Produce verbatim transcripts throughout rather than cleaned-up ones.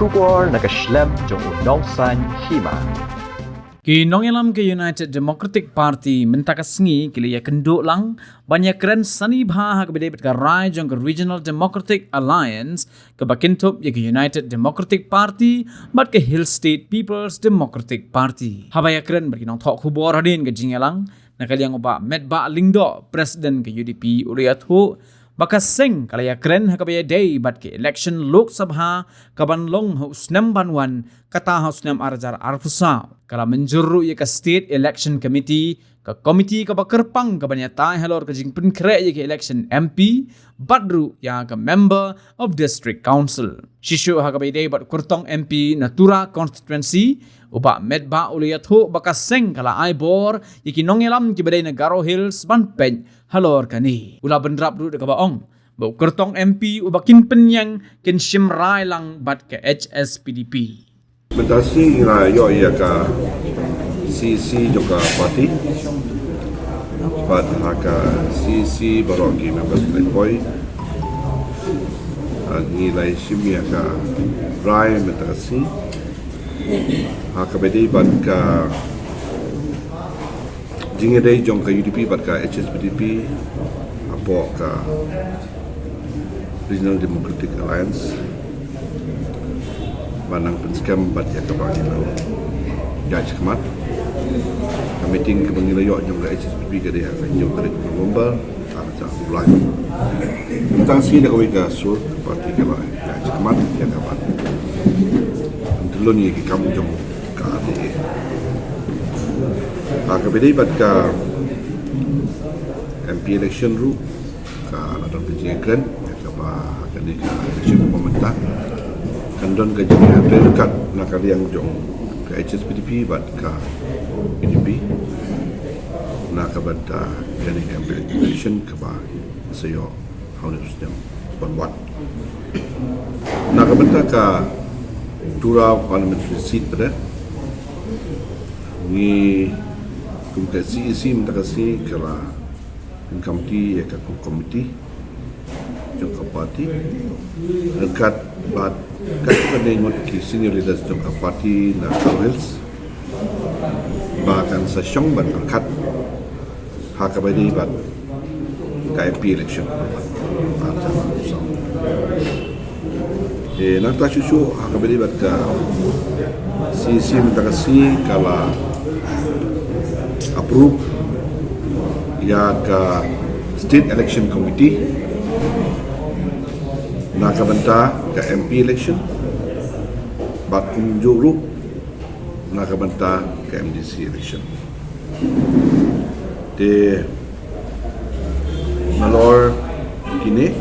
Khubor na ka shlem jong u Nongsaiñ Hima. Ki nongïalam ka United Democratic Party mynta ka sngi ki la ïakynduh lang ban ïakren sani bha ha kaba ïadei bad ka rai jong ka Regional Democratic Alliance kaba kynthup ïa ka United Democratic Party bad ka Hill State People's Democratic Party. Haba ïakren bad ki nongthoh khubor hadien ka jingïalang, na ka liang u Bah Metbah Lyngdoh, President ka U D P, u la ïathuh ba ka seng ka la ïakren ha kaba ïadei bad ka election Lok Sabha kaban long ha u snem ban wan, kata ha u snem ar hajar arphew saw. Ka la mynjur ruh ïa ka State Election Committee, ka komiti kaba kyrpang kaban ïatai halor ka jingpynkhreh ïa ka election M P bad ruh ïa ka Member of District Council. Shisha ha kaba ïadei bad kyrtong M P na Tura Constituency, u Bah Metbah u la ïathuh ba ka seng ka la ai bor ïa ki nongïalam kiba dei na Garo Hills ban peit halor kane. U la bynrap ruh da kaba ong ba u kyrtong M P uba kin pynïeng kin shim rai lang bad ka H S P D P. Mynta sngi ngi la ïoh ïa ka C E C jong ka party bad ha ka C E C baroh ki members ki la poi. Ah, ngi la shim ïa ka rai mynta ka sngi ha kaba ïadei bad ka jingïadei jong ka U D P bad ka H S P D P hapoh ka Regional Democratic Alliance ba nang pynskhem bad ïa kaba ngi la ïaid shakhmat. Ka meeting kaba ngi la ïoh jong ka H S P D P ka dei ha ka hynñiew tarik November, ar hajar arphew lai. Tang shi da kawei ka sur party ka la ïaid shakhmat ïa kaba nang pynlong ïa ki kam jong ka R D A. Ha kaba ïadei bad ka M P election ruh ka la don ka jingïakren ïa kaba ha kane ka election kaba mynta kan don ka jingïakren kat na ka liang jong ka H S P D P bad ka U D P na ka bynta kane ka M P election kaba sa ïoh ha une u snem ban wan. Na ka bynta ka Tura Parliamentary Seat pat, ngi kum ka C E C mynta ka sngi ka la pynkamti ïa ka core committee jong ka party ryngkat bad katto katne ngut ki senior leaders jong ka party na Garo Hills ba kan sa shong ban pyrkhat ha kaba ïadei bad ka M P election. Eh, nangta shuh shuh ha kaba ïadei bad ka C E C mynta ka sngi ka la approve ïa ka State Election Committee na ka bynta ka M P election bad kumjuh ruh na ka bynta ka M D C election. Te nalor kine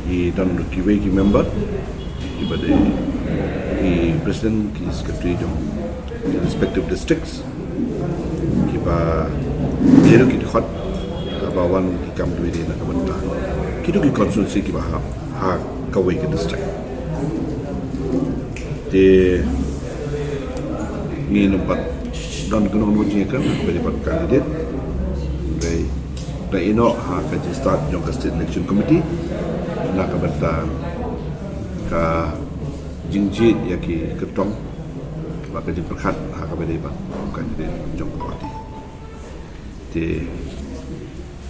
ki don ruh kiwei ki member kiba dei ki president, ki secretary jong ki respective districts kiba dei ruh ki dkhot kaba wan ki kam kiba dei na ka bynta kito ki constituency kiba hap ha kawei ka district. Te ngin ym pat don kano kano jingïakren ha kaba ïadei bad candidate. Hynrei da ïehnoh ha ka jingstad jong ka State Election Committee na ka bynta ka jingjied ïa ki kyrtong bad ka jingpyrkhat ha kaba ïadei bad u candidate jong ka party. Te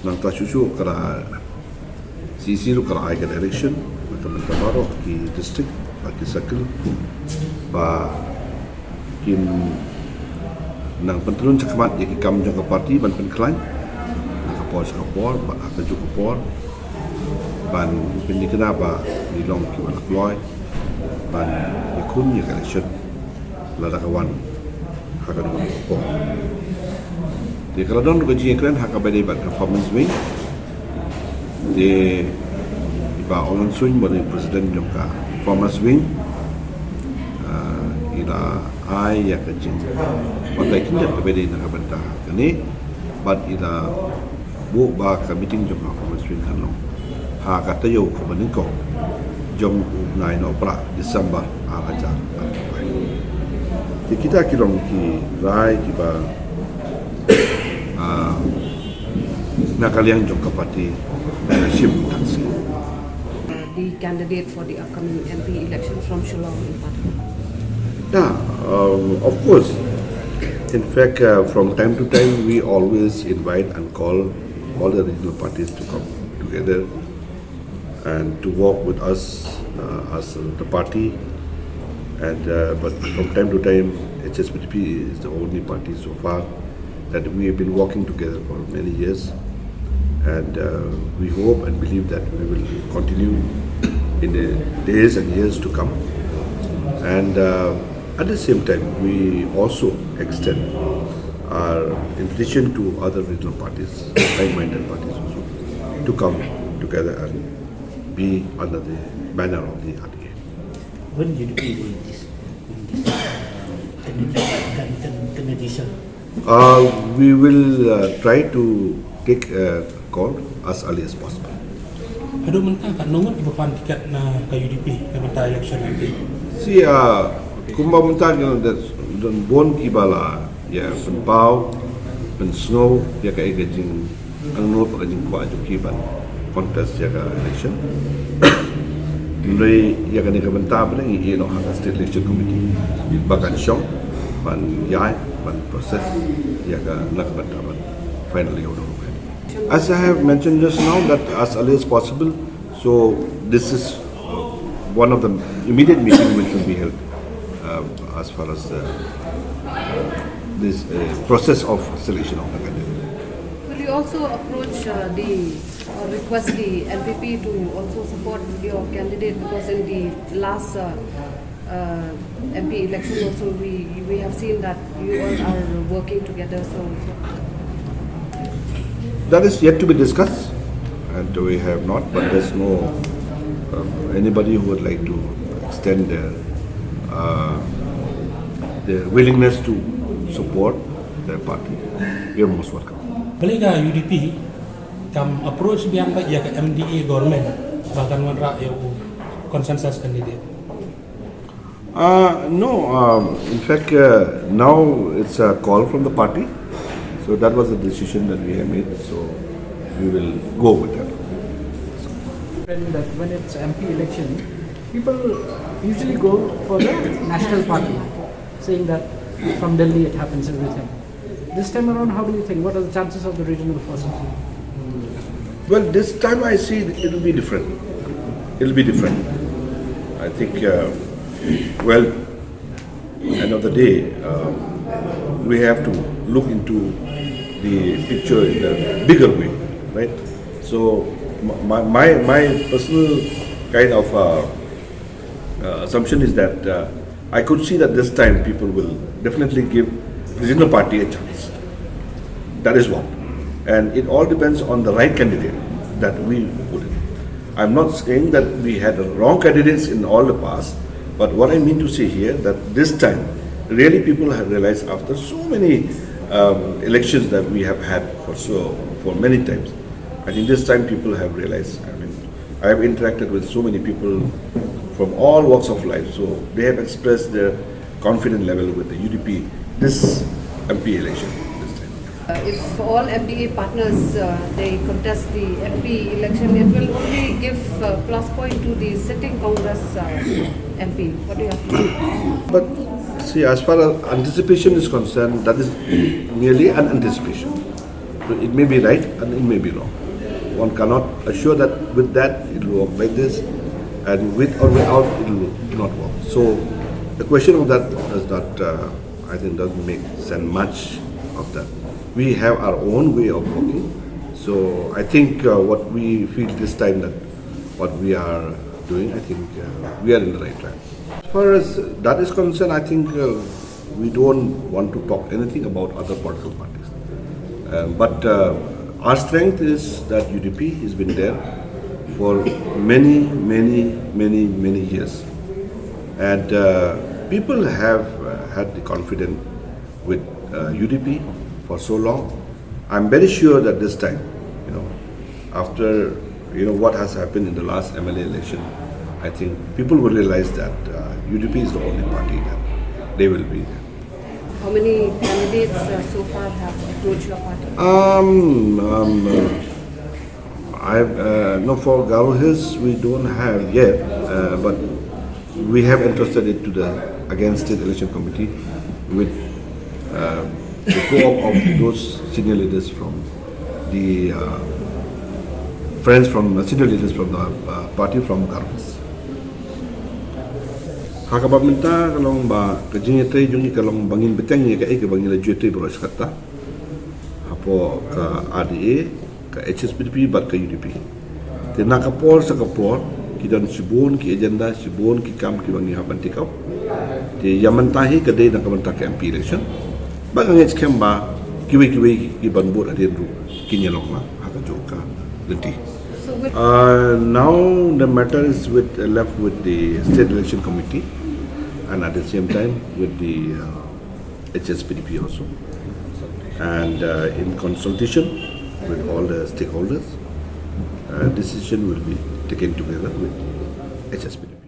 nangta shuh shuh ka la C E C ruh ka la ai ka direction na ka bynta baroh ki district bad ki circle ba kin nang pyntlun shakhmat ïa ki kam jong ka party ban pynkhlaiñ na ka por sha ka por bad ha kajuh ka por ban pynthikna ba ngi long kiba la kloi ban ïakhun ïa ka election lada ka wan ha kano kano ka por. Te ka la don ruh ka jingïakren ha kaba ïadei bad ka Farmers Wing. Te i Bah Aung Lwin Suin ba dei president jong ka Farmers Wing, ah, i la ai ïa ka jingbatai khyndiat kaba ïadei na ka bynta kane bad i la buh ba ka meeting jong ka Farmers Wing kan long ha ka taïew kaba nyngkong jong u bnai Nohprah, December ar hajar arphew lai. Te kita ki long ki rai kiba, ah, na ka liang jong ka party ka shim tang shi. the candidate for the upcoming M P election from Shillong in particular? Yeah, um, of course. In fact, uh, from time to time, we always invite and call all the regional parties to come together and to work with us uh, as the party. And uh, but from time to time, H S P D P is the only party so far that we have been working together for many years, and uh, we hope and believe that we will continue in the days and years to come. And uh, at the same time, we also extend our invitation to other regional parties, like-minded parties also, to come together and be under the banner of the R D A. When U D P will dis- will dis- uh, can, can, can, can, can, Uh, we will uh, try to take a call as early as possible. Haduh mynta ka nongot kiba pan tiket na ka U D P na mynta election nanti. Si uh, kumba mynta ki don bun kiba la ïa pynpaw pynsngew ïa ka ïa ka jing ang no pa ka jingkwah jong ki ban contest ïa ka election. Ngi ïa kane ka bynta ba ngi ïeh noh ha ka State Election Committee ba kan shong ban ïai ban process ïa ka na ka bynta ban finally order. As I have mentioned just now that as early as possible, so this is one of the immediate meeting which will be held uh, as far as uh, this uh, process of selection of the candidate. Will you also approach uh, the or request the N P P to also support your candidate, because in the last uh, uh, M P election also we we have seen that you all are working together? So that is yet to be discussed, and we have not. But there's no um, anybody who would like to extend their uh, their willingness to support their party. You're most welcome. Balei ka U D P kam approach biang ba ïa ka M D A government ba kan wanrah ïa u consensus candidate? Uh, no, um, in fact, uh, now it's a call from the party. So that was the decision that we have made. So we will go with that. When that when it's M P election, people usually go for the national party, saying that from Delhi it happens everything. This time around, how do you think? What are the chances of the regional forces? Well, this time I see it'll be different. It'll be different. I think, uh, well, end of the day, um, we have to look into the picture in a bigger way, right? So, m- my, my, my personal kind of uh, uh, assumption is that uh, I could see that this time people will definitely give regional party a chance. That is one. And it all depends on the right candidate that we put in. I'm not saying that we had wrong candidates in all the past, but what I mean to say here that this time, really people have realized after so many um, elections that we have had for so for many times, I think this time people have realized. I mean, I have interacted with so many people from all walks of life, so they have expressed their confident level with the U D P this M P election this time. Uh, if all M D A partners uh, they contest the M P election, it will only give uh, plus point to the sitting Congress uh, M P. What do you have to say? But see, as far as anticipation is concerned, that is merely an anticipation. So it may be right and it may be wrong. One cannot assure that with that it will work like this, and with or without it will not work. So the question of that does not, uh, I think, doesn't make sense much of that. We have our own way of working. So I think uh, what we feel this time that what we are doing, I think uh, we are in the right track. As far as that is concerned, I think uh, we don't want to talk anything about other political parties. Um, but uh, our strength is that U D P has been there for many, many, many, many years. And uh, people have uh, had the confidence with uh, U D P for so long. I'm very sure that this time, you know, after you know what has happened in the last M L A election, I think people will realize that uh, U D P is the only party that they will be there. How many candidates uh, so far have approached your party? Um, um, uh, I uh, no, for Garo Hills we don't have yet, uh, but we have entrusted it to the against state election committee with uh, the co-op of those senior leaders from the uh, friends from uh, senior leaders from the uh, party from Garo Hills. Ha kaba mynta ka long ba ka jingïatrei jong ngi ka long ba ngin bteng ïa kaei kaba ngi la ju ïatrei baroh shi katta hapoh ka R D A, ka H S P D P bad ka U D P. Te na ka por sha ka por ki don shibun ki agenda, shibun ki kam kiba ngi hap ban take up. Te ïa mynta hi ka dei na ka bynta ka M P election. Ba nga ngeit skhem ba kiwei kiwei ki ban bud hadien ruh kin ïa long lang ha kajuh ka lynti. Uh, now the matter is with left with the State Election Committee and at the same time with the uh, H S P D P also. And uh, in consultation with all the stakeholders, uh, decision will be taken together with the H S P D P.